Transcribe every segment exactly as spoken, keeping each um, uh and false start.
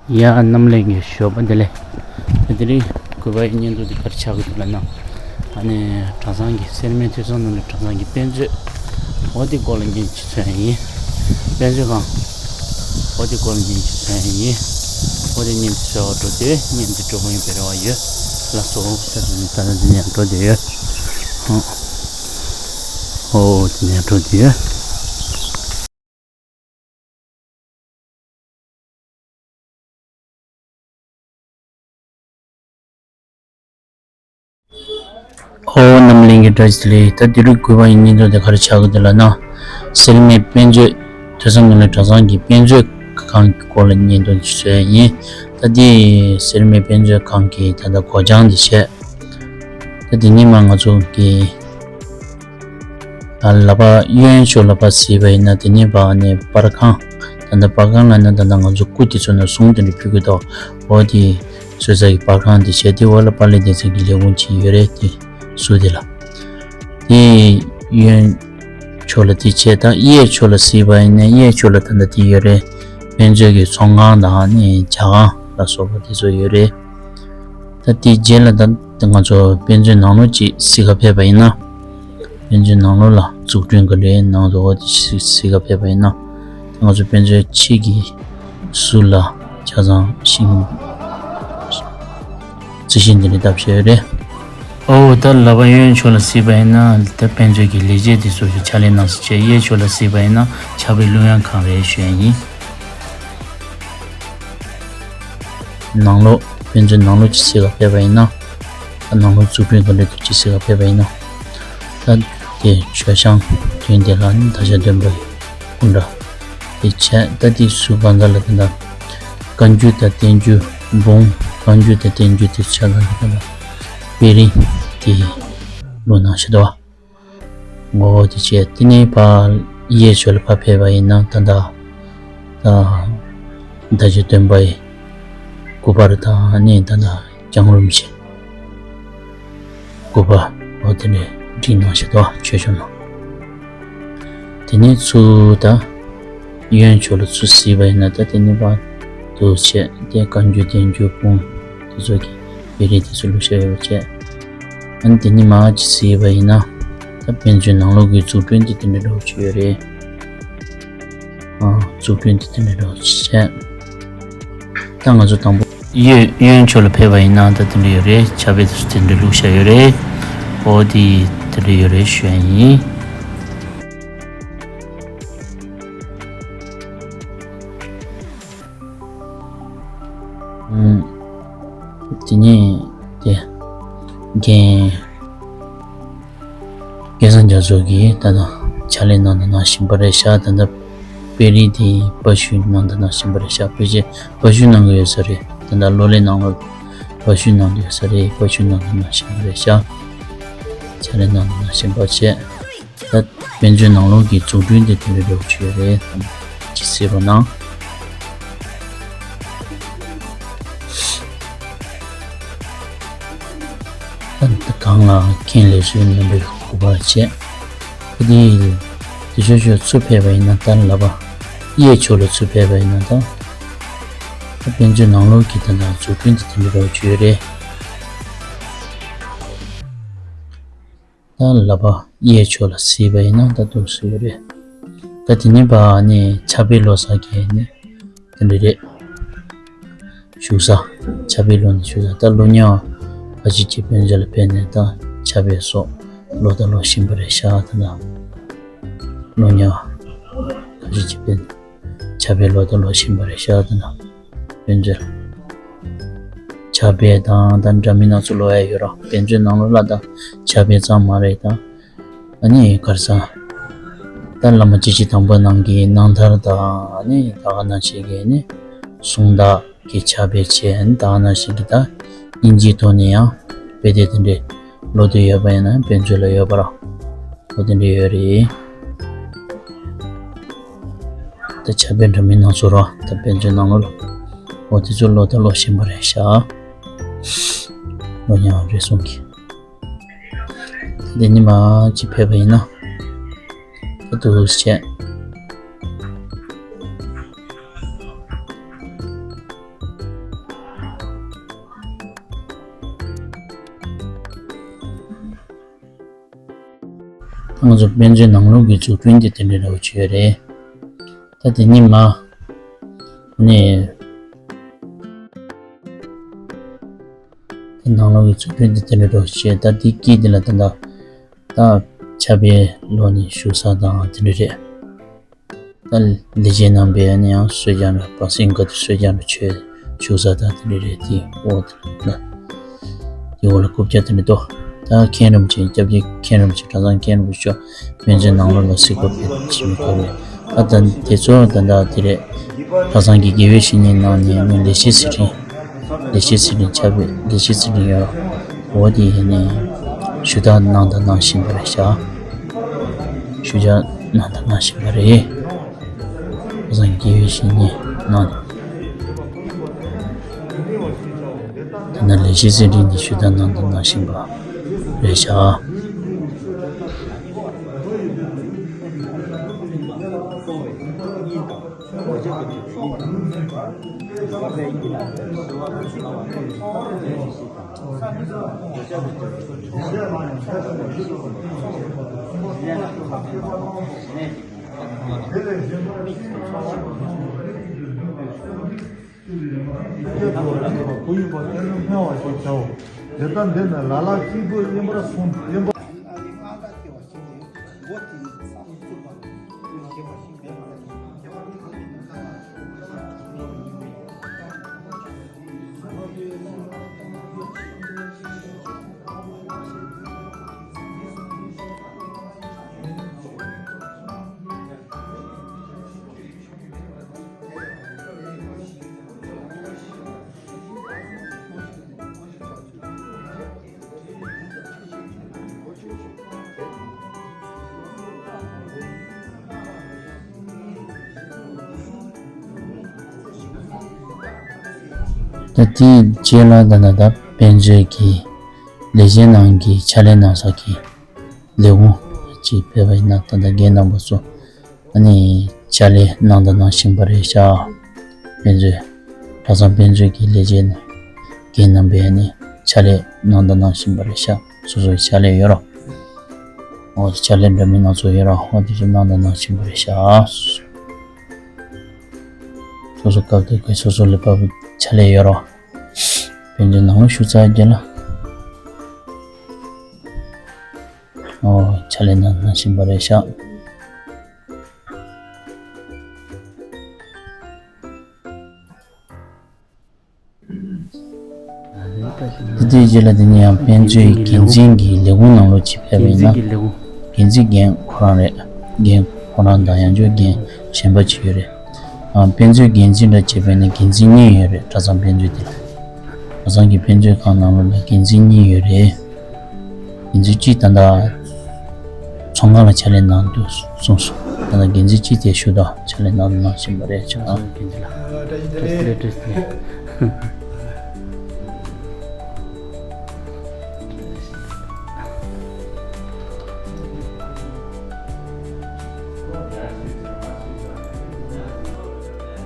ཡ། རྣམ་གླིང་གི་ཞོགས་པ་བདེ་ལེགས། ད་དེ་རིང་གུས་པ་ཡི་བརྙན་ཐུང་འདི་ག་རེ་ཆགས་ཀྱི་འདུག་ལབ་ན། ཨ་ནི་གྲྭ་ཚང་གི་སེར་སྨད་ཐོས་བསམ་སློབ་གླིང་གྲྭ་ཚང་གི་དཔེ་མཛོད། འོ་དེ་སྐོར་ལ་བརྙན་ཅིག་འཚོལ་ཡ་ཡིན། དཔེ་མཛོད་ཁང་། འོ་དེ་སྐོར་ལ་བརྙན་ཅིག་འཚོལ་ཡ་ཡིན། འོ་དེ་བརྙན་དེ་འཚོལ་བར་འགྲོ་དུས་བརྙན་དེ་སྤྲོ་པོ་ཡིན་པའི་རེ་བ་ཡོད། ལགས་སོ། ད་དེ་ནི་ད་ད་དེ་ནས་འགྲོ་དུས་ཡོད། ཧང་། འོ་དེ་ནས་འགྲོ་དུས་ཡོད། ཨོ། རྣམ་གླིང་གི་བཀྲ་ཤིས་བདེ་ལེགས། ད་དེ་རིང་གུས་པ་ཡི་བརྙན་ཐུང་དེ་ག་རེ་ཆགས་ཀྱི་འདུག་ལབ་ན། སེར་སྨད་དཔེ་མཛོད། ཐོས་བསམ་སློབ་གླིང་གྲྭ་ཚང་གི་དཔེ་མཛོད་ཁང་གི་སྐོར་ལ་བརྙན་ཐུང་ཅིག་བཟོས་ཡིན། ད་དེ་སེར་སྨད་དཔེ་མཛོད་ཁང་གི་ད་ལྟ་སྒོ་བྱང་དེ་བྱས། ད་དེ་ནས་མར་ང་ཚོ་གི་ལག་པ་གཡོན་ཕྱོགས་ལ་ཕར་གཟིགས་པ་ཡིན་ན། དེ་ནས་ཕར་ནས་པར་ཁང་། ད་ལྟ་པར་ཁང་ལབ་ན་ད་ལྟ་ང་ཚོ་སྐུ་དེ་ཚོ་ནང་གཟུངས་དེ་འདྲ་ཕུལ་གྱི་འདུག་འོ་དེ་བཟོ་ས་གི་པར་ཁང་དེ་བྱས། དེ་འོག་ལ་པར་ལས་སྡེ་ཚན་གྱི་ལས་ཁུངས་ཅིག་ཡོད་རེད། དེ་ཟུར་དེ་ལ། དེ་གཡོན་ཕྱོགས་ལ་དེ་བྱས། ད་གཡས་ཕྱོགས་ལ་གཟིགས་པ་ཡིན་ན། གཡས་ཕྱོགས་ལ་ད་ལྟ་དེ་ཡོད་རེད། དཔེ་མཛོད་ཀྱི་ཚོང་ཁང་དང་ནི་ཇ་ཁང་ལ་སོགས་པ་དེ་ཚོ་ཡོད་རེད། ད་དེའི་རྗེས་ལ་ད་ང་ཚོ་དཔེ་མཛོད་ནང་ལོགས་ཅིག་གཟིགས་ག་ཕེབས་པ་ཡིན་ན། དཔེ་མཛོད་ནང་ལོགས་ལ་འཛུགས་སྐྲུན་ག་འདྲའི་ནང་དུ་འོ་དེ་ཅིག་གཟིགས་ག་ཕེབས་པ་ཡིན་ན། ད་ང་ཚོ་དཔེ་མཛོད་ཕྱི་གི་ཟུར་ལ་ཆ་ཚང་ཤིང་རྩི་ཤིང་དེ་འདྲ་བཏབ་བཞག་ཡོད་རེད། ཨོ། ད་ལག་པ་གཡོན་ཕྱོགས་ལ་གཟིགས་པ་ཡིན་ན། ད་དཔེ་མཛོད་ཀྱི་ལས་བྱེད་དེ་ཚོ་གི་ཕྱག་ལས་གནང་ས་བྱས། གཡས་ཕྱོགས་ལ་གཟིགས་པ་ཡིན་ན་ཕྱག་དཔེ་ཀློག་ཡག་ཁང་རེད་ཞུ་ཡ་ཡིན། ནང་ལོགས། དཔེ་མཛོད་ནང་ལོགས་ཅིག་གཟིགས་ག་ཕེབས་པ་ཡིན་ན། ད་ནང་ལོགས་འཛུགས་སྐྲུན་ག་འདྲ་འདུག་ཅིག་གཟིགས་ག་ཕེབས་པ་ཡིན་ན། ད་དེ་མཆོད་བཤམས་མདུན་དེ་ལ་ནི་ད་ཆ་སྟོན་པའི་སྐུ་འདྲ་དེ་བྱས། ད་དེ་ཟུར་གང་ས་ལ་དེ་འདྲ་བཀའ་འགྱུར་དང་བསྟན་འགྱུར་འབུམ། བཀའ་འགྱུར་དང་བསྟན་འགྱུར་དེ་ཆ་ཚང་གི་དེ་འདྲ་དཔེ་རིས་དེ་ལོ་ནང་བཞིན་དུ། ངོ་བོ་དེ་བྱས། དེ་ནས་ཕར་གཡས་ཕྱོགས་ལ་ཕར་ཕེབས་པ་ཡིན་ན། ད་ལྟ་ད་ད་ཆ་སྟོན་པའི་སྐུ་པར་དང་ནི་ད་ལྟ་བརྐྱང་རིམ་བཞིན་སྐུ་པར་འོ་དེ་འདྲ་བསྒྲིགས་གནང་བཞག་འདུག་མཆོད་བཤམས་ནང་། དེ་ནས་ཚུར་ད་གཡོན་ཕྱོགས་ལ་ཚུར་གཟིགས་པ་ཡིན་ན། ད་དེ་ནས་ཕར་འདུག་བྱས། དེ་བཀའ་འགྱུར་བསྟན་འགྱུར་འབུམ་དེ་ཚོ་གི་དཔེ་རིས་དེ་ཚོ་བླུགས་བཞག་ཡོད་པ་བྱས། ཨ་ནི་དེ་ནས་མར་ཅིག་གཟིགས་པ་ཡིན་ན། ད་དཔེ་མཛོད་ནང་ལོགས་ཀྱི་འཛུགས་སྐྲུན་དེ་དེ་འདྲ་འདྲ་བོ་ཅིག་ཡོད་རེད། ཨ། འཛུགས་སྐྲུན་དེ་དེ་འདྲ་འདྲ་བོ་ཅིག་བྱས། ད་ང་ཚོ་དང་པོ་གཡོན་གཡོན་ཕྱོགས་ལ་ཕེབས་པ་ཡིན་ན། ད་དེ་འདྲ་ཡོད་རེད། ཕྱག་དཔེ་དེ་ཚོ་དེ་འདྲ་བླུགས་བཞག་ཡོད་རེད། འོ་དེ་དེ་འདྲ་ཡོད་རེད་ཞུ་ཡ་ཡིན། ཨུམ། དེ་ནས་དེ་རྒན་སྐལ་བཟང་རྒྱ་མཚོ་གིས་ད་ལྟ་ཕྱག་ལས་གནང་དང་གནང་བཞིན་པ་རེད་ཤག་ད་ལྟ་དཔེ་རིས་དེ་པར་བཤུས་གནང་དང་གནང་བཞིན་པ་རེད་ཤག་དཔེ་ཆ་པར་བཤུས་གནང་གི་ཡོད་ས་རེད། ད་ལྟ་གློག་ཀླད་ནང་ལོགས་པར་བཤུས་གནང་གི་ཡོད་ས་རེད། པར་བཤུས་གནང་དང་གནང་བཞིན་པ་རེད་ཤག་ཕྱག་ལས་གནང་དང་གནང་བཞིན་པ་བྱས། ད་དཔེ་མཛོད་ནང་ལོགས་ཀྱི་འཛུགས་སྐྲུན་དེ་དེ་འདྲ་འདྲ་བོ་ཅིག་ཡོད་རེད། ཅིག་གཟིགས་རོགས་གནང་། ད་གང་ལ་མཁན་ལས་བཟོའི་རྣམ་པའི་སྐུ་པར་བྱས། ད་དེ་དེ་ཕྱོགས་ཕྱོགས་ཚུར་ཕེབས་པ་ཡིན་ན། ད་ལག་པ་གཡས་ཕྱོགས་ལ་ཚུར་ཕེབས་པ་ཡིན་ན། ད་ད་དཔེ་མཛོད་ནང་ལོགས་ཀྱི་ད་ད་འཛུགས་སྐྲུན་དེ་དེ་འདྲ་འདྲ་བོ་ཅིག་ཡོད་རེད། ད་ལག་པ་གཡས་ཕྱོགས་ལ་གཟིགས་པ་ཡིན་ན་ད་འདུག་སེ་ཡོད་རེད། ད་དེ་ནས་ཕར་ནི་ཕྱག་དཔེ་ཀློག་ས་གི་ནི་དེ་འདྲ་རེད། བཞུགས་ས། ཕྱག་དཔེ་ཀློག་ནས་བཞུགས་ས། ད་ཀློག་མཁན་པ་ཁ་ཤས་ཀྱིས་དཔེ་མཛོད་ལ་ཕེབས་ནས་ད་ཕྱག་དཔེ་སོགས་ཀློག་དང་ཀློག་བཞིན་པ་རེད་ཤག་ད་ད་ཀློག་མཁན་པ་ཁ་ཤས་ཀྱིས་ཕེབས་ནས་ཕྱག་དཔེ་ཀློག་དང་ཀློག་བཞིན་པ་རེད་ཤག་ད་ད། དཔེ་མཛོད། ཕྱག་དཔེ་དང་ད་འདྲ་མིན་སྣ་ཚོགས་ཀློག་ཡ་ཡོད་ར། དཔེ་མཛོད་ནང་ལོགས་ལ་ད་ཕྱག་དཔེ་ཙམ་མ་རེད་ད། ཨ་ནི་ག་རེ་ཟ། ད་བླ་མ་སྤྱི་ཆིངས་དང་པོ་ནང་གི་རྣམ་ཐར་དང་། ཨ་ནི་ད་ག་ནང་བཞིན་གྱི་ནི་གསུང་བདག་གི་ཕྱག་དཔེ་བྱས། ཨ་ནི་ད་ག་ནང་བཞིན་གྱི་ད་དབྱིན་ཇིའི་ཐོག་ནས་ཡང་དཔེ་དེབ་དེ་འདྲའི་ཀློག་འདོད་ཡོད་པ་ཡིན་ན་དཔེ་མཛོད་ལ་ཡོད་པ་ར། འོ་དེ་འདྲ་ཡོད་རེད། ད་ཕྱག་དཔེ་འདྲ་མིན་སྣ་ཚོགས་ར། ད་དཔེ་མཛོད་ནང་ལོགས་ལ་འོ་དེ་ཚོ་ཀློག་དང་ཀློག་བཞིན་པ་རེད་ཤག་ཀློག་མཁན་པ་རེ་ཟུང་གིས། ད་དེ་ནས་མར་ཅིག་ཕེབས་པ་ཡིན་ན། ད་འདུག་སེ་བྱས། ང་ཚོ་དཔེ་མཛོད་ནང་ལོགས་ཀྱི་འཛུགས་སྐྲུན་དེ་དེ་འདྲ་འདྲ་བོ་ཅིག་ཡོད་རེད། ད་དེ་ནི་མ་ནི་དེ་ནང་ལོགས་ཀྱི་འཛུགས་སྐྲུན་དེ་དེ་འདྲ་འདྲ་བོ་ཅིག་ད་དེ་དཀྱིལ་དེ་ལ་ད་ད་ད་ཕྱག་དཔེ་ཀློག་ནས་བཞུགས་ས་དང་དེ་འདྲ་རེད། ད་ལས་བྱེད་རྣམ་པས་ནི་ཡང་གསོལ་ཇ་འདྲ་བ་སྲིན་ག་དུ་གསོལ་ཇ་འདྲ་མཆོད་བཞུགས་ས་དང་དེ་འདྲ་རེད། དེ་འོག་དེ་ལ་དེ་འོག་ལ་རྐུབ་བཀྱག་དེ་འདྲ་འདུག་ད་མཁན་རིན་པོ་ཆེ་སྐྱབས་རྗེ་མཁན་རིན་པོ་ཆེ་གྲྭ་ཚང་མཁན་རིན་པོ་ཆེ་མཆོག་དཔེ་མཛོད་ནང་ལོགས་ལ་གཟིགས་སྐོར་ཕེབས་ཕྱིན་པའི་སྐོར་རེད། ད་ད་དེ་ཚོ་ད་ད་དེ་རེད། གྲྭ་ཚང་གི་དགེ་བའི་བཤེས་གཉེན་གནང་ནས་ནི་ལས་བྱེད་ཟི་ཁྲིན། ལས་བྱེད་ཟི་ཁྲིན་ཕྱག་དཔེ་ལས་བྱེད་ཟི་ཁྲིན་ཡོད། འོ་དེ་ནི་ཞུ་དག་གནང་དང་གནང་བཞིན་པ་རེད་ཤག་ཞུ་དག་གནང་དང་གནང་བཞིན་པ་རེད། ཁ་སང་དགེ་བའི་བཤེས་གཉེན་གནང་། དེ་ན་ལས་བྱེད་ཟི་ཁྲིན་གྱིས་ཞུ་དག་གནང་དང་གནང་བཞིན་པ་རེད་ཤག་བུ་ཡིན་པ་དེ་ནི་སྨྲ་བ་ཞེས་བྱའོ། དེ་ལྟར་འདི་ནི་ལ་ལ་གཅིག་པུ་གཉིས་པར་གསུངས། གཉིས་པ། ད་དེའི་རྗེས་ལ་ད་ད་ད་དཔེ་མཛོད་ཀྱི་ལས་བྱེད་ནང་གི་ཕྱག་ལས་གནང་ས་གི་ལས་ཁུངས་ཅིག་ཕེབས་པ་ཡིན་ན་ད་ལྟ་རྒན་རྣམ་པ་ཚོ་ཨ་ནི་ཕྱག་ལས་གནང་དང་གནང་བཞིན་པ་རེད་ཤག་དཔེ་མཛོད། གྲྭ་ཚང་དཔེ་མཛོད་ཀྱི་ལས་བྱེད་རྒན་རྣམ་པས་ཨ་ནི་ཕྱག་ལས་གནང་དང་གནང་བཞིན་པ་རེད་ཤག་སོ་སོའི་ཕྱག་ལས་ཡོད་རོགས། འོ་ཕྱག་ལས་འདྲ་མིན་སྣ་ཚོགས་ཡོད་རོགས། འོ་དེ་ཚོ་གནང་དང་གནང་བཞིན་པ་རེད་ཤག་སོ་སོ་སྐབས་དེ་གའི་སོ་སོ་ལས་བབས་ཕྱག་ལས་ཡོད་རོགས། དཔེ་མཛོད་ནང་ལ་ཞུ་ཚར་རྗེས་ལ། ཨོ། ཕྱག་ལས་གནང་གནང་བཞིན་པ་རེད་ཤག་དེ་དུས་རྗེས་ལ་དེ་ནས་ཡང་དཔེ་མཛོད་འགན་འཛིན་གྱི་ལས་ཁུངས་ནང་ལོགས་ཅིག་ཕེབས་པ་ཡིན་ན། འགན་འཛིན་གྱི་ལས་ཁུངས། འགན་འཛིན་རྒན་ཁོ་རང་རེད། རྒན་ཁོ་རང་དང་ཡང་ཅིག་རྒན་གཞན་པ་ཅིག་ཡོད་རེད། ཨ། དཔེ་མཛོད་འགན་འཛིན་འདྲ་བྱས་པ་ཡིན་ན་འགན་འཛིན་གཉིས་ཡོད་རེད། གྲྭ་ཚང་དཔེ་མཛོད་དེ་ལ། གྲྭ་ཚང་གི་དཔེ་མཛོད་ཁང་ནང་ལོགས་ལ་འགན་འཛིན་གཉིས་ཡོད་རེད། འགན་འཛིན་གཅིག་ད་ལྟ་ཚོང་ཁང་ལ་ཕྱག་ལས་གནང་འདུག་གསུངས་སོང་། ད་ལྟ་འགན་འཛིན་གཅིག་དེ་ཞུ་དག་ཕྱག་ལས་གནང་གནང་བཞིན་པ་རེད་ཅག་འགན་འཛིན་ལ། བཀྲ་ཤིས་བདེ་ལེགས། བཀྲ་ཤིས་བདེ་ལེགས།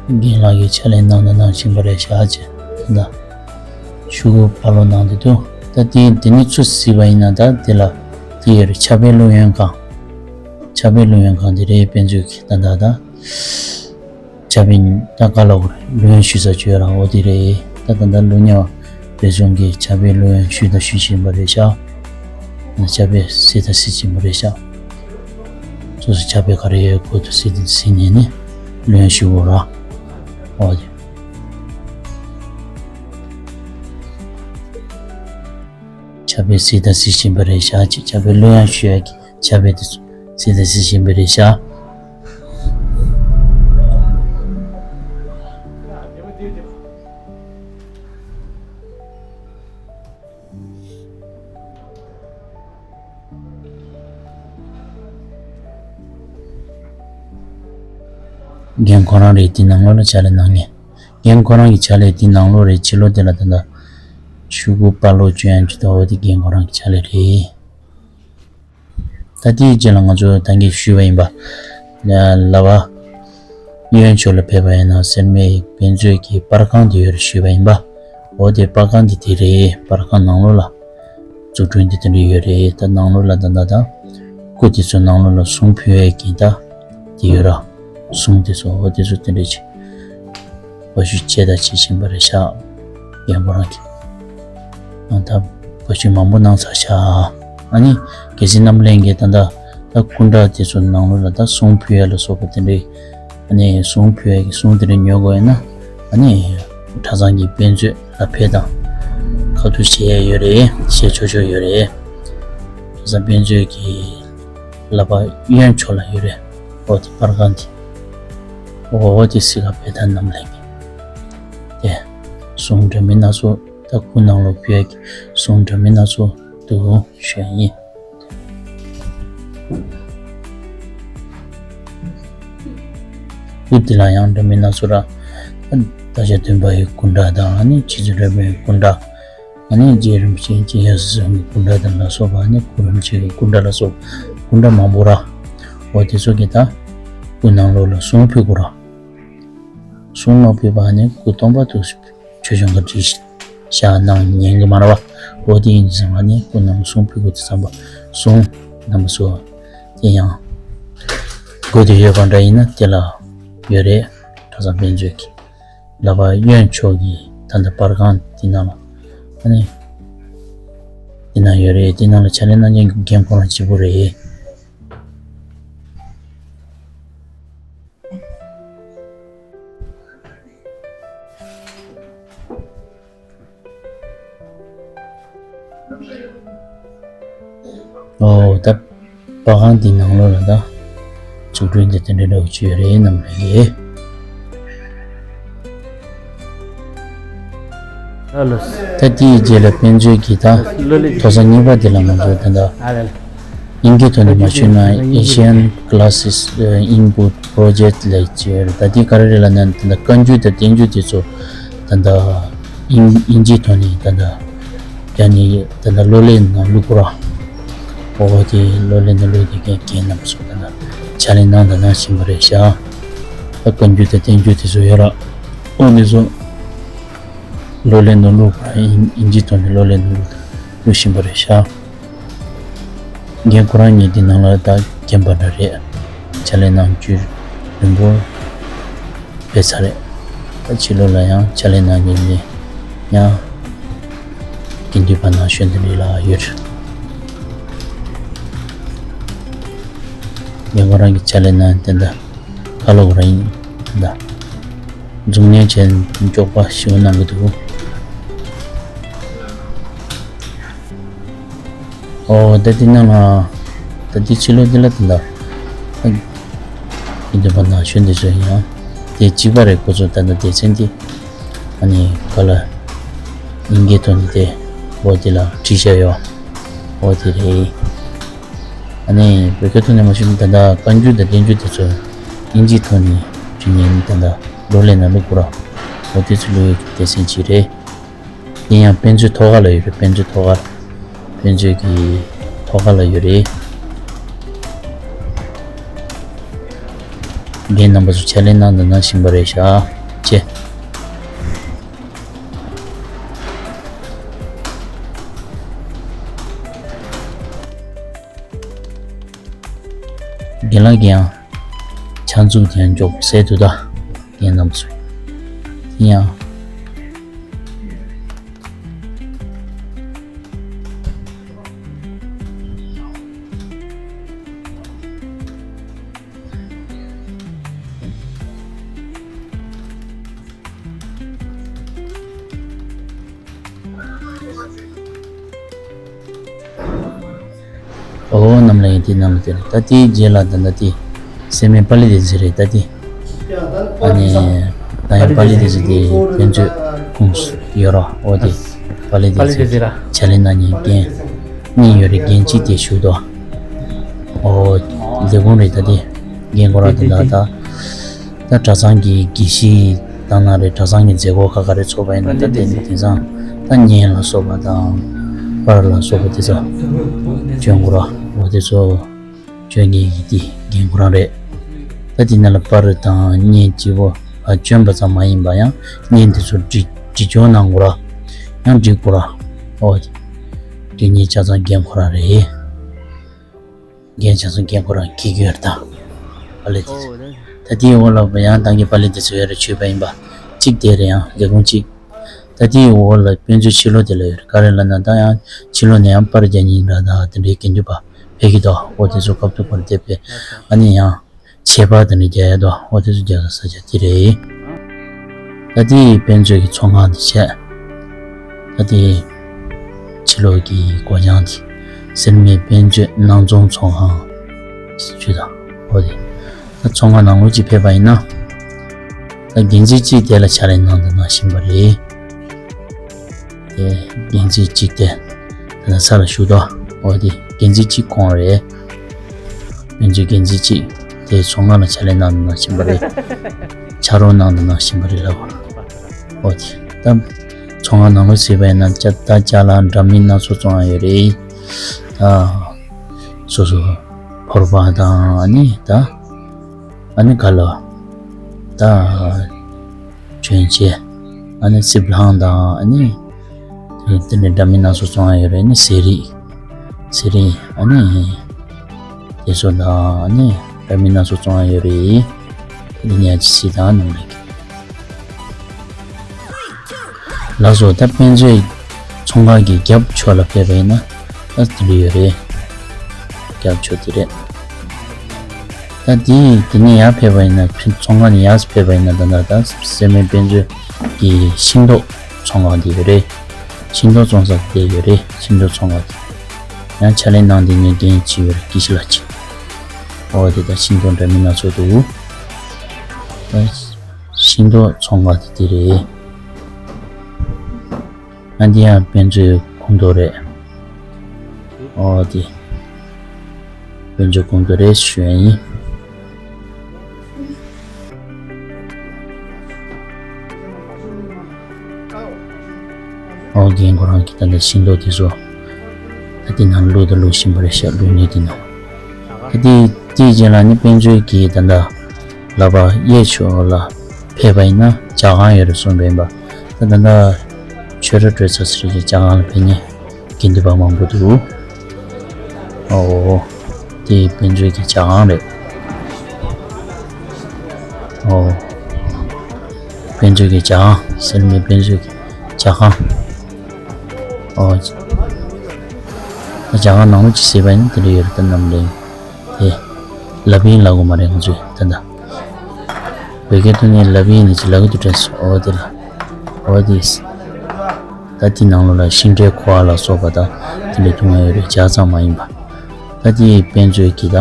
རྒན་ལགས་ཀྱིས་ཕྱག་ལས་གནང་དང་གནང་བཞིན་པ་རེད་ཤག་ཅེས་ད་ཤོག་གུ་ཕར་ལོག་གནང་འདུག་ད་དེ་དེ་ནས་ཚུར་གཟིགས་པ་ཡིན་ན་ད་དེ་ལ་དེ་ཡོད་རེད། ཕྱག་དཔེ་ཀློག་ཡོན་ཁང་། ཕྱག་དཔེ་ཀློག་ཡོན་ཁང་དེ་རེད། དཔེ་མཛོད་ཀྱི་ད་ད་ད། ཕྱག་དཔེ་ད་ག་ལ་གོ་རེད། ཀློག་ཡོན་ཞུ་ས་བཅོས་ར་འོ་དེ་རེད། ད་ད་ད་ཀློག་མཁན་བ་རེ་ཟུང་གིས་ཕྱག་དཔེ་ཀློག་ཡོན་ཞུས་དང་ཞུ་བཞིན་པ་རེད་ཤག་ཕྱག་དཔེ་གཟིགས་དང་གཟིགས་བཞིན་པ་རེད་ཤག་སོ་སོ་ཕྱག་དཔེ་ག་རེ་ཡོད་གོ་དུ་གཟིགས་དང་གཟིགས་ནས་ནི་ཀློག་ཡོན་ཞུ་དགོས་ར། འོ་དེ། ཕྱག་དཔེ་གཟིགས་དང་གཟིགས་བཞིན་པ་རེད་ཤག་ཅེས་ཕྱག་དཔེ་ཀློག་ཡོན་ཞུ་ཡ་གི་ཕྱག་དཔེ་དེ་ཚོ་གཟིགས་དང་གཟིགས་བཞིན་པ་རེད་ཤག་རྒན་ཁོ་རང་རེད། དེ་ནང་ལོགས་ལ་ཕྱག་ལས་གནང་མཁན། རྒན་ཁོ་རང་གི་ཕྱག་ལས་དེ་ནང་ལོགས་རེད། ཕྱི་ལོགས་དེ་ལ་ད་ལྟ་ཤོག་གུ་ཕར་ལོག་བཅོས་ཡ་ཅིག་འདུག་འོ་དེ་རྒན་ཁོ་རང་གི་ཕྱག་ལས་རེད། ད་ལྟའི་རྗེས་ལ་ང་ཚོ་ད་གིན་ཞུས་པ་ཡིན་པ། ལ་བ། གཡོན་ཕྱོགས་ལ་ཕེབས་པ་ཡིན་ན་སེར་སྨད་དཔེ་མཛོད་ཀྱི་པར་ཁང་དེ་ཡོད་རེད་ཞུས་པ་ཡིན་པ། འོ་དེ་པར་ཁང་དེ་དེ་རེད། པར་ཁང་ནང་ལོགས་ལ་འཛུགས་སྐྲུན་དེ་དེ་འདྲ་ཡོད་རེད། ད་ནང་ལོགས་ལ་ད་ད་ད་ སྐུ་དེ་ཚོ་ནང་ལོགས་ལ་གཟུངས་ཕུལ་ཡས་ཀྱི་ད་དེ་ཡོད་ར། གཟུངས་དེ་ཚོ་འོ་དེ་ཚོ་དེ་འདྲས་ཅིག་བ་ཞུ་བྱས་ད་བྱེད་བཞིན་པ་རེད་ཤག་རྒན་པོ་རང་གིས་ཨ་ད་བ་ཞུ་མང་པོ་གནང་ཚར་ཤག་ཨ་ནི་གལ་སྲིད་རྣམ་གླིང་གི་ད་ད་ད་སྐུ་འདྲ་དེ་ཚོ་ནང་ལོགས་ལ་ད་གཟུངས་ཕུལ་ཡས་ལ་སོགས་པ་དེ་འདྲས། ཨ་ནི་གཟུངས་ཕུལ་ཡས་ཀྱི་གཟུངས་དེ་འདྲ་ཉོ་དགོས་ཡོད་ན། ཨ་ནི་གྲྭ་ཚང་གི་དཔེ་མཛོད་ལ་ཕེབས་དང་། ཁ་ཐུག་བྱེད་ཡས་ཡོད་རེད། བྱེད་ཆོག་ཆོག་ཡོད་རེད། གྲྭ་ཚང་དཔེ་མཛོད་ཀྱི་ལག་པ་གཡོན་ཕྱོགས་ལ་ཡོད་རེད། འོ་དེ་པར་ཁང་དེ། འོ་དེ་སི་ཁ་བེ་ཐ་རྣམ་གླིང་གི་དེ། གཟུངས་འདྲ་མིན་སྣ་ཚོགས་ད་སྐུ་ནང་ལོགས་ཕུལ་ཡས་ཀྱི་གཟུངས་འདྲ་མིན་སྣ་ཚོགས་འདུག་ཞུ་ཡ་ཡིན། སྐུ་དེ་ལ་ཡང་འདྲ་མིན་སྣ་ཚོགས་ར། ད་ཆ་སྟོན་པ་ཡི་སྐུ་འདྲ་དང་ཨ་ནི་རྗེ་བཙུན་རས་པའི་སྐུ་འདྲ། ཨ་ནི་རྗེ་རིན་པོ་ཆེ་རྗེ་ཡབ་སྲས་ཀྱི་སྐུ་འདྲ་དང་ལ་སོགས་པ་ཨ་ནི་གུ་རུ་རིན་པོ་ཆེ་གི་སྐུ་འདྲ་ལ་སོགས་སྐུ་འདྲ་མང་པོ་ར། འོ་དེ་ཚོ་གི་ད་སྐུ་ནང་ལོགས་ལ་གཟུངས་ཕུལ་དགོས་ར། གཟུངས་མ་ཕུལ་བ་ཨ་ནི་སྐུ་སྟོང་པ་དུ་ཆོས་སྐྱོང་གི་བསྒྲིགས་བཞག་གནང་ཉན་གི་མ་རེད་བ། འོ་དེ་ཡིན་ཙང་ཨ་ནི་སྐུ་ནང་གཟུངས་ཕུལ་དགོས་དུས་ཙམ་པ་གཟུངས་རྣམ་པ་ཚོ་དེ་ཡང་དགོས་དུས་ཡོད་པ་འདྲ་ཡིན་ན་དེ་ལ་ཡོད་རེད། གྲྭ་ཚང་དཔེ་མཛོད་ཀྱི་ལག་པ་གཡོན་ཕྱོགས་ཀྱི་ད་ལྟ་པར་ཁང་དེ་ནང་ལ་ཨ་ནི་དེ་ནང་ཡོད་རེད། དེ་ནང་ལ་ཕྱག་ལས་གནང་མཁན་གྱི་རྒན་ཁོ་རང་གཅིག་པུ་རེད། ཨོ་ད་པར་ཁང་འདི་ནང་ལོགས་ལ་ད་འཛུགས་སྐྲུན་དེ་དེ་འདྲ་འདྲ་བོ་ཅིག་ཡོད་རེད་རྣམ་པ་ལགས། ད་དེའི་རྗེས་ལ་དཔེ་མཛོད་ཀྱི་ད་ཐོག་ས་གཉིས་པ་དེ་ལ་ང་ཚོ་ད་ལྟ་དབྱིན་སྐད་ཐོག་ནས་མ་ཤོད་ན་Asian Classes Input Project ལབ་ཅིག་ཡོད་རེད། ད་དེ་ག་རེ་རེད་ལབ་ན་ད་ལྟ་བཀའ་འགྱུར་དང་བསྟན་འགྱུར་དེ་ཚོ་ད་ལྟ་དབྱིན་དབྱིན་ཇིའི་ཐོག་ནས་ད་ལྟ་རྒྱ་ནས་ད་ལྟ་གློག་ཀླད་ནང་བླུགས་པ་ར། འོ་དེ་གློག་ཀླད་ནང་བླུགས་དེ་རྒན་རྒན་རྣམ་པ་ཚོ་ད་ལྟ་ཕྱག་ལས་གནང་དང་གནང་བཞིན་པ་རེད་ཤག་ད་བཀའ་འགྱུར་དང་བསྟན་འགྱུར་དེ་ཚོ་ཡོད་ར། འོ་དེ་ཚོ་གློག་ཀླད་ནང་བླུགས་པ་ར། དབྱིན་དབྱིན་ཇིའི་ཐོག་ནས་གློག་ཀླད་ནང་བླུགས་བླུགས་བཞིན་པ་རེད་ཤག་རྒན་ཁོ་རང་གཉིས་འདི་ནང་ལ་ད་རྒན་པ་འདྲ་རེད། ཕྱག་ལས་གནང་རྒྱུ་རིང་པོ་ཕེབས་ཚར་རེད། ད་ཕྱི་ལོགས་ལ་ཡང་ཕྱག་ལས་གནང་མཁན་གྱི་ཡང་དགེ་འདུན་པ་ནང་གཞོན་དེ་འདྲ་ལ་ཡོད་རེད། རྒན་ཁོ་རང་གི་ཕྱག་ལས་གནང་དེ་འདྲ་ཁ་ལོ་ར་ཡིན་ད། འཛུགས་གནས་བྱས་མགྱོགས་པ་ཞེ་པོ་གནང་གི་འདུག་ཨོ་ད་འདི་ནང་ལ་ད་འདི་ཕྱི་ལོགས་འདི་ལ་ད་ད་ཡིན་འདུག་པ་ན་གཞོན་འདི་ཚོ་ཡང་དེ་གཅིག་པ་རེད། ཁོ་ཚོ་ད་ད་སྡེ་ཚན་འདི་ཨ་ནི་ག་ལ་དབྱིན་སྐད་ཐོག་ནས་དེ་འོ་དེ་ལ་བྲིས་བཞག་ཡོད། འོ་དེ་རེད། ཨ་ནི་བོད་སྐད་ཐོག་ནས་མ་ཤེས་ན་ད་ལྟ་བཀའ་འགྱུར་དང་བསྟན་འགྱུར་དེ་ཚོ་དབྱིན་ཇིའི་ཐོག་ནས་བྲིས་ནས་ད་ལྟ་གློག་ཀླད་ནང་བླུགས་དགོས་ར། འོ་དེ་ཚོ་བླུགས་ཡས་ཀྱི་སྡེ་ཚན་ཅིག་རེད། དེ་ཡང་དཔེ་མཛོད་ཐོག་ཁ་ལ་ཡོད་རེད། དཔེ་མཛོད་ཐོག་ཁ་དཔེ་མཛོད་ཀྱི་ཐོག་ཁ་ལ་ཡོད་རེད། རྒན་རྣམ་པ་ཚོ་ཕྱག་ལས་གནང་དང་གནང་བཞིན་པ་རེད་ཤག་ཅེ། རྒན་ལགས་ཀྱིས་ཡང་ཕྱག་མཛུབ་དེ་ཡང་མགྱོགས་པོ་ཟེར་འདུག་ད། རྒན་རྣམ་པ་ཚོ་དེ་ཡང་། ཨོ་རྣམ་ལ་ཡིན་དེ་རྣམ་ལ་དེ་རེད། ད་དེའི་རྗེས་ལ་ད་ལྟ་དེ་སེ་མེ་པ་ལི་དེ་ཟེར་རེད། ད་དེ་ཨ་ནི་ད་ཡང་པ་ལི་དེ་ཟེར་དེ་དཔེ་མཛོད་ཁོངས་སུ་ཡོད་རོགས། ཨོ་དེ་པ་ལི་དེ་ཟེར་ཕྱག་ལས་གནང་མཁན་རྒན་གཉིས་ཡོད་རེད། རྒན་གཅིག་དེ་བཞུགས་འདུག་ཨོ་ལས་ཁུངས་རེད། ད་དེ་རྒན་ཁོ་རང་དེ་ད་ད། ད་གྲྭ་ཚང་གི་དགེ་བཤེས་བཏང་ན་རེད། གྲྭ་ཚང་གི་མཛད་སྒོ་ཁག་ཁག་རེ་ཚོགས་པ་ཡིན་ན་ད་དེ་ནི་དེང་སང་ད་བརྙན་ལ་སོགས་པ་དང་པར་ལ་སོགས་པ་དེ་ཚོ་སྐྱོན་དགོས་ར། འོ་དེ་ཚོ་སྐྱོན་མཁན་གྱི་དེ་རྒན་ཁོ་རང་རེད། ད་དེ་ནང་ལ་པར་དང་བརྙན་སྤྱི་བོ་ཨ་སྐྱོན་པ་ཙམ་མ་ཡིན་པ་ཡང་བརྙན་དེ་ཚོ་འབྲི་འབྲི་སྐྱོར་གནང་དགོས་ར། ཡང་འབྲི་དགོས་ར། འོ་དེ་འབྲི་མཁན་ཆ་ཚང་རྒན་ཁོ་རང་རེད། རྒན་བྱས་ཙང་རྒན་ཁོ་རང་གི་གུ་ཡོད་ད། པ་ལི་དེ་ཚོ། ད་དེའི་འོག་ལ་ཡང་ད་གིན་པ་ལི་དེ་ཚོ་ཡོད་རེད། ཆོས་པ་ཡིན་པ་གཅིག་དེ་རེད། ཡང་ལས་ཁུངས་གཅིག་ད་དེའི་འོག་ལ་དཔེ་མཛོད་ཕྱི་ལོགས་དེ་ལ་ཡོད་རེད། ག་རེ་ལབ་ན་ད་ཡང་ཕྱི་ལོགས་ནས་ཡང་པར་རྒྱག་མཁན་འདྲ་ད་དེ་འདྲའི་དགེ་འདུན་པ་ཕེབས་ཀྱི་འདུག་འོ་དེ་ཚོ་སྐབས་ཐོག་པར་བསྡད་པས་ཨ་ནི་ཡང་ཆད་པ་དེ་འདྲ་རྒྱག་ཡ་འདུག་འོ་དེ་ཚོ་རྒྱག་ས་ས་ཆ་དེ་རེད། ད་དེའི་དཔེ་མཛོད་ཀྱི་ཚོང་ཁང་དེ་བྱས། ད་དེའི་ཕྱི་ལོགས་ཀྱི་སྒོ་བྱང་དེ་སེར་སྨད་དཔེ་མཛོད་སྣང་རྫོང་ཚོང་ཁང་ཞེས་བརྗོད་དང་འོ་དེ། ད་ཚོང་ཁང་ནང་ལོགས་ཅིག་ཕེབས་པ་ཡིན་ན། ད་འགན་འཛིན་གཅིག་དེ་ལ་ཕྱག་ལས་གནང་དང་གནང་བཞིན་པ་རེད། དེ་འགན་འཛིན་གཅིག་དེ་ད་ལྟ་ས་ལ་བཞུགས་དོ། འོ་དེ་འགན་འཛིན་གཅིག་ཁོང་རེད། འགན་འཛིན་འགན་འཛིན་གཅིག་དེ་ཚོང་ཁང་ལ་ཕྱག་ལས་གནང་དང་གནང་བཞིན་པ་རེད། ཕྱག་རོགས་གནང་དང་གནང་བཞིན་པ་རེད་ལབ། འོ་དེ་ད་ཚོང་ཁང་ནང་ལོགས་ཟེར་བ་ཡིན་ན་ཅ་ད་ཅ་ལག་འདྲ་མིན་སྣ་ཚོགས་བཙོང་ཡ་ཡོད་རེད། ད་སོ་སོ་ཕོར་པ་དང་ཨ་ནི་ད་ཨ་ནི་ག་ལ་ད་གྱོན་ཆས་ཨ་ནི་སིབ་ལྷམ་དང་ཨ་ནི་དེ་འདྲ་འདྲ་མིན་སྣ་ཚོགས་བཙོང་ཡ་ཡོད་རེད། ཨ་ནི་ཟས་རིགས་ཟས་རིགས་ཨ་ནི་དེ་ཚོ་དང་ཨ་ནི་འདྲ་མིན་སྣ་ཚོགས་བཙོང་ཡ་ཡོད་རེད། དེ་ནས་ཅི་སྲིད་དང་ནམ་ལེགས། ལགས་སོ། ད་དཔེ་མཛོད་ཚོང་ཁང་གི་རྒྱབ་ཕྱོགས་ལ་ཕེབས་པ་ཡིན་ན་ད་དེ་འདྲ་ཡོད་རེད། རྒྱབ་ཕྱོགས་དེ་རེད། ད་དེ་དེ་ནས་ཡར་ཕེབས་པ་ཡིན་ན་ཚོང་ཁང་ནས་ཡར་ཕེབས་པ་ཡིན་ན་ད་ད་ད་སེར་སྨད་དཔེ་མཛོད་ཀྱི་ཤིང་ཏོག་ཚོང་ཁང་དེ་ཡོད་རེད། ཤིང་ཏོག་བཙོང་ས་དེ་ཡོད་རེད། ཤིང་ཏོག་ཚོང་ཁང་དེ་ཡང་ཕྱག་ལས་གནང་དེ་ནས་རྒན་ཅིག་ཡོད་རེད། དགེ་བཤེས་ལགས་ཅིག་འོ་དེ་ད་ཤིང་ཏོག་འདྲ་མིན་སྣ་ཚོགས་འདུག་ད་ཤིང་ཏོག་ཚོང་ཁང་དེ་དེ་རེད། ཨ་འདི་ཡང་དཔེ་མཛོད་ཁོངས་གཏོགས་རེད། ཨོ་དེ་དཔེ་མཛོད་ཁོངས་གཏོགས་རེད་ཞུ་ཡ་ཡིན། ཨོ་རྒན་ཁོ་རང་གིས་ད་ལྟ་ཤིང་ཏོག་དེ་ཚོ་ད་དེ་ནང་བླུགས་དང་བླུགས་བཞིན་པ་རེད་ཤག་བླུགས་ནས་དེ་ནང་ད་དེ་དེའི་རྗེས་ལ་ནི་དཔེ་མཛོད་ཀྱི་ད་ལྟ་ལག་པ་གཡས་ཕྱོགས་ལ་ཕེབས་པ་ཡིན་ན་ཇ་ཁང་ཡོད་རེད་གསུངས་པ་ཡིན་པ། ད་ད་ལྟ་ཆོས་ར་སྤྲོད་ཚར་ཚར་གྱི་ཇ་ཁང་ལ་ཕེབས་ནས་དགེ་འདུན་པ་མང་པོ་འདུག་ཨོ་དེ་དཔེ་མཛོད་ཀྱི་ཇ་ཁང་རེད། ཨོ་དཔེ་མཛོད་ཀྱི་ཇ་ཁང་སེར་སྨད་དཔེ་མཛོད་ཀྱི་ཇ་ཁང་། ཨོ་ཇ་ཁང་ནང་ལོགས་ཅིག་གཟིགས་པ་ཡིན་ན་དེ་འདྲ་ཡོད་རེད། ད་ནམ་ལེན། དེ་ལབ་ཡིན་ལབ་དགོས་མ་རེད། ང་ཚོས་ད་ལྟ་བོད་སྐད་ཐོག་ནས་ལབ་ཡིན་ནི་ཅི་ལབ་གི་འདུག་དྲན་སོང་། འོ་དེ་ལ་འོ་དེ་ད་དེ་ནང་ལོགས་ལ་ཤིང་འབྲས་ཁུ་བ་ལ་སོགས་པ་དང་དེ་འདྲ་འཐུང་ཡ་ཡོད་རེད། ཇ་ཙམ་མ་ཡིན་པ། ད་དེ་དཔེ་མཛོད་ཀྱི་ད་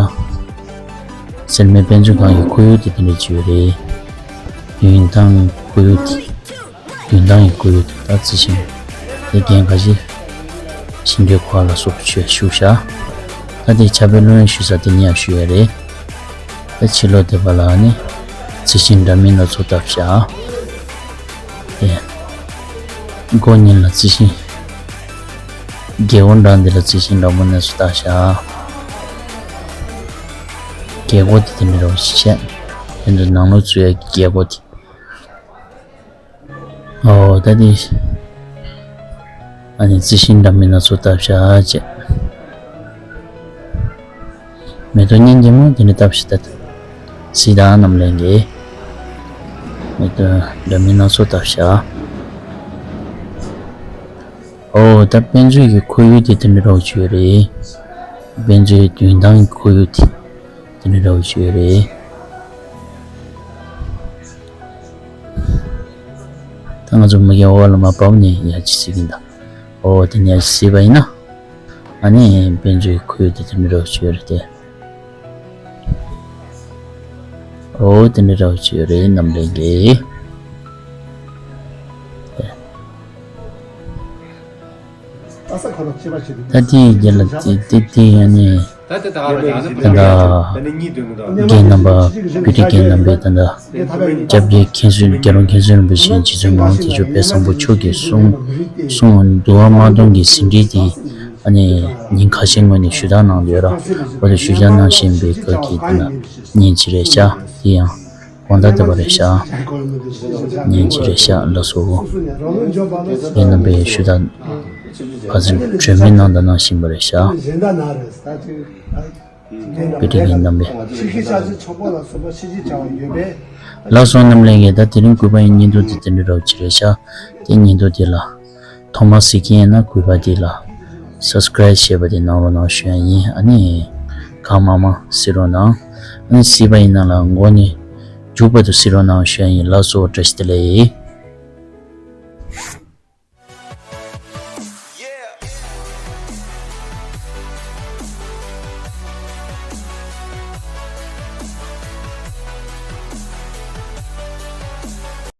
སེར་སྨད་དཔེ་མཛོད་ཁང་གི་ཁོར་ཡུག་དེ་དེ་འདྲ་ཅིག་ཡོད་རེད། དོན་དང་ཁོར་ཡུག་དེ། དོན་དང་ཡི་ཁོར་ཡུག་དེ་ད་རྩི་ཤིང་དེ་རྒན་ཁ་ཤས་ཤིང་འབྲས་ཁུ་བ་ལ་སོགས་པ་ཆོས་ཞུ་བཞག་ད་དེ་ཕྱག་དཔེ་ལྷུན་ཞུ་ས་དེ་ནི་ཡང་ཞུ་ཡ་རེད། ད་ཕྱི་ལོགས་དེ་པ་ལ་ནི་རྩི་ཤིང་འདྲ་མིན་སྣ་ཚོགས་བཏབ་བཞག་དེ་སྒོ་གཉིས་ལ་རྩི་ཤིང་། རྒྱལ་སྒོ་འདྲ་འདི་ལ་རྩི་ཤིང་འདྲ་མིན་སྣ་ཚོགས་བཏབ་བཞག་རྒྱལ་སྒོ་དེ་དེ་འདྲ་རོ་ཞེས་བཤད། དེ་འདྲ་ནང་ལོགས་འཛུལ་ཡ་གི་རྒྱལ་སྒོ་དེ། ཨོ་ད་དེ་ཨ་ནི་རྩི་ཤིང་འདྲ་མིན་སྣ་ཚོགས་བཏབ་བཞག་ཅེས། མེ་ཏོག་སྙིང་རྗེ་མོ་དེ་འདྲ་བཏབ་ཤིག་ད་གཟིགས་དང་རྣམས་ལེན་གྱི་མེ་ཏོག་འདྲ་མིན་སྣ་ཚོགས་བཏབ་བཞག་ཨོ་ད་དཔེ་མཛོད་ཀྱི་ཁོར་ཡུག་དེ་དེ་འདྲ་རོགས་བྱོས་རེད། དཔེ་མཛོད་དོན་དང་གི་ཁོར་ཡུག་དེ། དེ་འདྲ་འདྲ་བོ་ཅིག་ཡོད་རེད། ད་ང་ཚོ་མ་རྒན་འོག་ལ་མར་བབས་ནས་ཡ་ཅི་ཟེར་གྱིན་ད། ཨོ་དེ་ནས་ཡ་ཅི་ཟེར་བ་ཡིན་ན། ཨ་ནི་དཔེ་མཛོད་ཁོར་ཡུག་དེ་དེ་འདྲ་འདྲ་བོ་ཅིག་ཡོད་རེད་དེ། ཨོ་དེ་འདྲ་འདྲ་བོ་ཅིག་ཡོད་རེད་རྣམ་གླིང་གི། ད་དེའི་རྒྱུད་ལ་དེ་དེ་དེ་ཡང་ནི། ད་ལྟ་རྒན་རྣམ་པ་བོད་རིགས་རྒན་རྣམ་པས་ད་ལྟ་སྐྱབས་རྗེ་མཁན་ཟུར་རྒྱལ་བ་མཁན་ཟུར་རིན་པོ་ཆེ་རྗེ་བཙུན་ངག་དབང་ཐེག་མཆོག་དཔལ་བཟང་པོ་མཆོག་གི་གསུང་གསུང་འདུལ་བ་མ་དུང་གི་ཟིན་བྲིས་དེ་ཨ་ནི་ཉིན་ཁ་ཤས་སྔོན་ནས་ཞུ་དག་གནང་ཡོད་ར། འོ་དེ་ཞུ་དག་གནང་བཞིན་པའི་སྐབས་ཀྱི་དེ་ན་ཉིན་གཅིག་རེད་ཤག་དེ་ཡང་། དགོང་དག་བསྡད་པ་རེད་ཤག་ཉིན་གཅིག་རེད་ཤག་ལགས་སོ། རྒན་རྣམ་པས་ཞུ་དག་ཕ་ཚིར་གྲོས་མོལ་གནང་དང་གནང་བཞིན་པ་རེད་ཤག་བོད་དོན་ལས་རྣམ་པས། ཕྱི་ཁྱི་ཤ་ཚའི་ཚོགས་པ་ལ་སོགས་པ་ཕྱི་ཁྱི་བྱ་བ་ཡོད་པས། ལགས་སོ། རྣམ་ལྷན་རྒྱས། ད་དེ་རིང་གུས་པ་ཡི་བརྙན་ཐུང་དེ་དེ་འདྲ་རོབ་ཅིག་རེད་ཤག་དེ་བརྙན་ཐུང་དེ་ལ་ཐོག་མར་གཟིགས་མཁན་ཡིན་ན་གུས་པ་དེ་ལ་སབ་སི་ཀ་རེབ་བྱས་པ་དེ་གནང་རོགས་གནང་ཞུ་ཡ་ཡིན། ཨ་ནི་གང་མང་མང་གཟིགས་རོགས་གནང་། ཨ་ནི་གཟིགས་པ་ཡིན་ན་ལ་མགོ་ནས་མཇུག་བར་དུ་གཟིགས་རོགས་གནང་ཞུ་ཡ་ཡིན། ལགས་སོ། བཀྲ་ཤིས་བདེ་ལེགས།